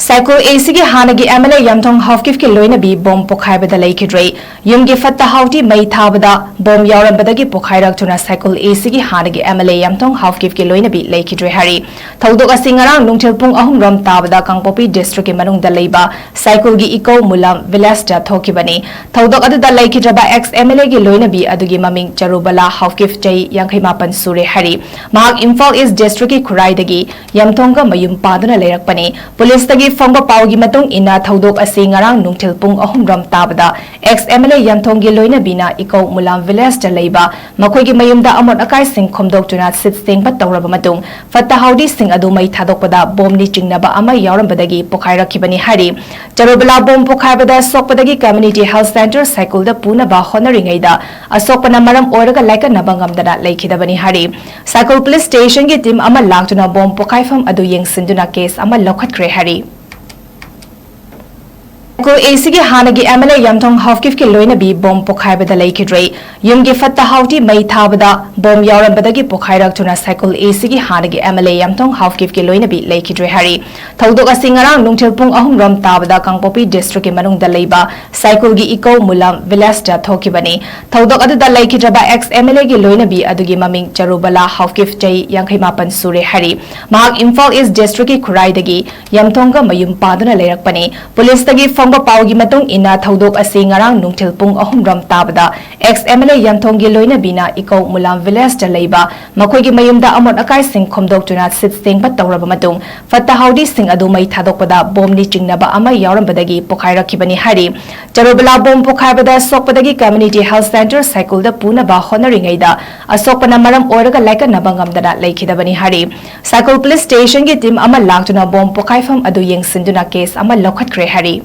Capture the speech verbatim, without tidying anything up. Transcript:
ꯁꯥꯏꯀꯨꯜ ꯑꯦꯁꯤꯒꯤ ꯍꯥꯟꯅꯒꯤ M L A ꯌꯥꯝꯊꯣꯡ ꯍꯥꯎꯀꯤꯞꯀꯤ ꯂꯣꯏꯅꯕꯤ bomb ꯄꯣꯈꯥꯏꯕꯗ ꯂꯩꯈꯤꯗ꯭ꯔꯦ꯫ ꯌꯨꯝꯒꯤ ꯐꯠꯇ ꯍꯥꯎꯗꯤ ꯃꯩ ꯊꯥꯕꯗ ꯕꯣꯝ ꯌꯥꯎꯔꯝꯕꯗꯒꯤ ꯄꯣꯈꯥꯏꯔꯛꯇꯨꯅ ꯁꯥꯏꯀꯨꯜ ꯑꯦꯁꯤꯒꯤ ꯍꯥꯟꯅꯒꯤ ꯑꯦꯝ ꯑꯦꯜ ꯑꯦ ꯌꯥꯝꯊꯣꯡ ꯍꯥꯎꯀꯤꯞꯀꯤ ꯂꯣꯏꯅꯕꯤ ꯂꯩꯈꯤꯗ꯭ꯔꯦ ꯍꯥꯏꯔꯤ꯫ ꯊꯧꯗꯣꯛ ꯑꯁꯤ ꯉꯔꯥꯡ ꯅꯨꯡꯊꯤꯜ ꯄꯨꯡ ꯑꯍꯨꯝ ꯔꯣꯝ ꯇꯥꯕꯗ ꯀꯥꯡꯄꯣꯛꯄꯤ ꯗꯤꯁꯇ꯭ꯔꯤꯛꯀꯤ ꯃꯅꯨꯡꯗ ꯂꯩꯕ ꯁꯥꯏꯀꯨꯜꯒꯤ ꯏꯀꯧ ꯃꯨꯂꯥꯝ ꯚꯤꯂꯦꯖꯇ ꯊꯣꯛꯈꯤꯕꯅꯤ꯫ ꯊꯧꯗꯣꯛ ꯑꯗꯨꯗ ꯂꯩꯈꯤꯗ꯭ꯔꯕ ꯑꯦꯛꯁ ꯑꯦꯝ ꯑꯦꯜ ꯑꯦꯒꯤ ꯂꯣꯏꯅꯕꯤ ꯑꯗꯨꯒꯤ ꯃꯃꯤꯡ ꯆꯔꯨꯕꯂꯥ ꯍꯥꯎꯀꯤꯞ, ꯆꯍꯤ ꯌꯥꯡꯈꯩ ꯃꯥꯄꯟ ꯁꯨꯔꯦ ꯍꯥꯏꯔꯤ꯫ ꯃꯍꯥꯛ ꯏꯝꯐꯥꯜ ꯏꯁ ꯗꯤꯁꯇ꯭ꯔꯤꯛꯀꯤ ꯈꯨꯔꯥꯏꯗꯒꯤ ꯌꯥꯝꯊꯣꯡꯒ ꯃꯌꯨꯝ ꯄꯥꯟꯗꯨꯅ ꯂꯩꯔꯛꯄꯅꯤ꯫ ꯄꯨꯂꯤꯁꯇꯒꯤ ꯐꯪꯕ ꯄꯥꯎꯒꯤ ꯃꯇꯨꯡ ꯏꯟꯅ, ꯊꯧꯗꯣꯛ ꯑꯁꯤ ꯉꯔꯥꯡ ꯅꯨꯡꯊꯤꯜ ꯄꯨꯡ ꯑꯍꯨꯝ ꯔꯣꯝ ꯇꯥꯕꯗ ꯑꯦꯛꯁ ꯑꯦꯝ ꯑꯦꯜ ꯑꯦ ꯌꯥꯝꯊꯣꯡꯒꯤ ꯂꯣꯏꯅꯕꯤꯅ ꯏꯀꯧ ꯃꯨꯂꯥꯝ ꯚꯤꯂꯦꯖꯇ ꯂꯩꯕ ꯃꯈꯣꯏꯒꯤ ꯃꯌꯨꯝꯗ ꯑꯃꯣꯠ ꯑꯀꯥꯏꯁꯤꯡ ꯈꯣꯝꯗꯣꯛꯇꯨꯅ ꯁꯤꯠ ꯁꯦꯡꯕ ꯇꯧꯔꯕ ꯃꯇꯨꯡ, ꯐꯠꯇ ꯍꯥꯎꯗꯤꯁꯤꯡ ꯑꯗꯨ ꯃꯩ ꯊꯥꯗꯣꯛꯄꯗ ꯕꯣꯝꯅꯤ ꯆꯤꯡꯅꯕ ꯑꯃ ꯌꯥꯎꯔꯝꯕꯗꯒꯤ ꯄꯣꯈꯥꯏꯔꯛꯈꯤꯕꯅꯤ ꯍꯥꯏꯔꯤ꯫ ꯆꯔꯨꯕꯂꯥ ꯕꯣꯝ ꯄꯣꯈꯥꯏꯕꯗ ꯁꯣꯛꯄꯗꯒꯤ ꯀꯝꯃ꯭ꯌꯨꯅꯤꯇꯤ ꯍꯦꯜꯊ ꯁꯦꯟꯇꯔ ꯁꯥꯏꯀꯨꯜꯗ ꯄꯨꯅꯕ ꯍꯣꯠꯅꯔꯤꯉꯩꯗ, ꯑꯁꯣꯛꯄꯅ ꯃꯔꯝ ꯑꯣꯏꯔꯒ ꯂꯥꯏꯀꯠꯅꯕ ꯉꯝꯗꯅ ꯂꯩꯈꯤꯗꯕꯅꯤ ꯍꯥꯏꯔꯤ꯫ ꯁꯥꯏꯀꯨꯜ ꯄꯨꯂꯤꯁ ꯁ꯭ꯇꯦꯁꯟꯒꯤ ꯇꯤꯝ ꯑꯃ ꯂꯥꯛꯇꯨꯅ ꯕꯣꯝ ꯄꯣꯈꯥꯏꯐꯝ ꯑꯗꯨ ꯌꯦꯡꯁꯤꯟꯗꯨꯅ ꯀꯦꯁ ꯑꯃ ꯂꯧꯈꯠꯈ꯭ꯔꯦ ꯍꯥꯏꯔꯤ꯫ ꯁꯥꯏꯀꯨꯜ ꯑꯦꯁꯤꯒꯤ ꯍꯥꯟꯅꯒꯤ ꯑꯦꯝ ꯑꯦꯜ ꯑꯦ ꯌꯥꯝꯊꯣꯡ ꯍꯥꯎꯀꯤꯞꯀꯤ ꯂꯣꯏꯅꯕꯤ ꯕꯣꯝ ꯄꯣꯈꯥꯏꯕꯗ ꯂꯩꯈꯤꯗ꯭ꯔꯦ꯫ ꯌꯨꯝꯒꯤ ꯐꯠꯇ ꯍꯥꯎꯗꯤ ꯃꯩ ꯊꯥꯕꯗ ꯕꯣꯝ ꯌꯥꯎꯔꯝꯕꯗꯒꯤ ꯄꯣꯈꯥꯏꯔꯛꯇꯨꯅ ꯁꯥꯏꯀꯨꯜ ꯑꯦꯁꯤꯒꯤ ꯍꯥꯟꯅꯒꯤ ꯑꯦꯝ ꯑꯦꯜ ꯑꯦ ꯌꯥꯝꯊꯣꯡ ꯍꯥꯎꯀꯤꯞꯀꯤ ꯂꯣꯏꯅꯕꯤ ꯂꯩꯈꯤꯗ꯭ꯔꯦ ꯍꯥꯏꯔꯤ꯫ ꯊꯧꯗꯣꯛ ꯑꯁꯤ ꯉꯔꯥꯡ ꯅꯨꯡꯊꯤꯜ ꯄꯨꯡ ꯑꯍꯨꯝ ꯔꯣꯝ ꯇꯥꯕꯗ ꯀꯥꯡꯄꯣꯛꯄꯤ ꯗꯤꯁꯇ꯭ꯔꯤꯛꯀꯤ ꯃꯅꯨꯡꯗ ꯂꯩꯕ ꯁꯥꯏꯀꯨꯜꯒꯤ ꯏꯀꯧ ꯃꯨꯂꯥꯝ ꯚꯤꯂꯦꯖꯇ ꯊꯣꯛꯈꯤꯕꯅꯤ꯫ ꯊꯧꯗꯣꯛ ꯑꯗꯨꯗ ꯂꯩꯈꯤꯗ꯭ꯔꯕ ꯑꯦꯛꯁ ꯑꯦꯝ ꯑꯦꯜ ꯑꯦꯒꯤ ꯂꯣꯏꯅꯕꯤ ꯑꯗꯨꯒꯤ ꯃꯃꯤꯡ ꯆꯔꯨꯕꯂꯥ ꯍꯥꯎꯀꯤꯞ, ꯆꯍꯤ ꯌꯥꯡꯈꯩ ꯃꯥꯄꯟ ꯁꯨꯔꯦ ꯍꯥꯏꯔꯤ꯫ ꯃꯍꯥꯛ ꯏꯝꯐꯥꯜ ꯏꯁ ꯗꯤꯁꯇ꯭ꯔꯤꯛꯀꯤ ꯈꯨꯔꯥꯏꯗꯒꯤ ꯌꯥꯝꯊꯣꯡꯒ ꯃꯌꯨꯝ ꯄꯥꯟꯗꯨꯅ ꯂꯩꯔꯛꯄꯅꯤ꯫ ꯄꯨꯂꯤꯁꯇꯒꯤ ꯐꯪꯕ ꯄꯥꯎꯒꯤ ꯃꯇꯨꯡ ꯏꯟꯅ, ꯊꯧꯗꯣꯛ ꯑꯁꯤ ꯉꯔꯥꯡ ꯅꯨꯡꯊꯤꯜ ꯄꯨꯡ ꯑꯍꯨꯝ ꯔꯣꯝ ꯇꯥꯕꯗ ꯑꯦꯛꯁ ꯑꯦꯝ ꯑꯦꯜ ꯑꯦ ꯌꯥꯝꯊꯣꯡꯒꯤ ꯂꯣꯏꯅꯕꯤꯅ ꯏꯀꯧ ꯃꯨꯂꯥꯝ ꯚꯤꯂꯦꯖꯇ ꯂꯩꯕ ꯃꯈꯣꯏꯒꯤ ꯃꯌꯨꯝꯗ ꯑꯃꯣꯠ ꯑꯀꯥꯏꯁꯤꯡ ꯈꯣꯝꯗꯣꯛꯇꯨꯅ ꯁꯤꯠ ꯁꯦꯡꯕ ꯇꯧꯔꯕ ꯃꯇꯨꯡ, ꯐꯠꯇ ꯍꯥꯎꯗꯤꯁꯤꯡ ꯑꯗꯨ ꯃꯩ ꯊꯥꯗꯣꯛꯄꯗ ꯕꯣꯝꯅꯤ ꯆꯤꯡꯅꯕ ꯑꯃ ꯌꯥꯎꯔꯝꯕꯗꯒꯤ ꯄꯣꯈꯥꯏꯔꯛꯈꯤꯕꯅꯤ ꯍꯥꯏꯔꯤ꯫ ꯆꯔꯨꯕꯂꯥ ꯕꯣꯝ ꯄꯣꯈꯥꯏꯕꯗ ꯁꯣꯛꯄꯗꯒꯤ ꯀꯝꯃ꯭ꯌꯨꯅꯤꯇꯤ ꯍꯦꯜꯊ ꯁꯦꯟꯇꯔ ꯁꯥꯏꯀꯨꯜꯗ ꯄꯨꯅꯕ ꯍꯣꯠꯅꯔꯤꯉꯩꯗ, ꯑꯁꯣꯛꯄꯅ ꯃꯔꯝ ꯑꯣꯏꯔꯒ ꯂꯥꯏꯀꯠꯅꯕ ꯉꯝꯗꯅ ꯂꯩꯈꯤꯗꯕꯅꯤ ꯍꯥꯏꯔꯤ꯫ ꯁꯥꯏꯀꯨꯜ ꯄꯨꯂꯤꯁ ꯁ꯭ꯇꯦꯁꯟꯒꯤ ꯇꯤꯝ ꯑꯃ ꯂꯥꯛꯇꯨꯅ ꯕꯣꯝ ꯄꯣꯈꯥꯏꯐꯝ ꯑꯗꯨ ꯌꯦꯡꯁꯤꯟꯗꯨꯅ ꯀꯦꯁ ꯑꯃ ꯂꯧꯈꯠꯈ꯭ꯔꯦ ꯍꯥꯏꯔꯤ꯫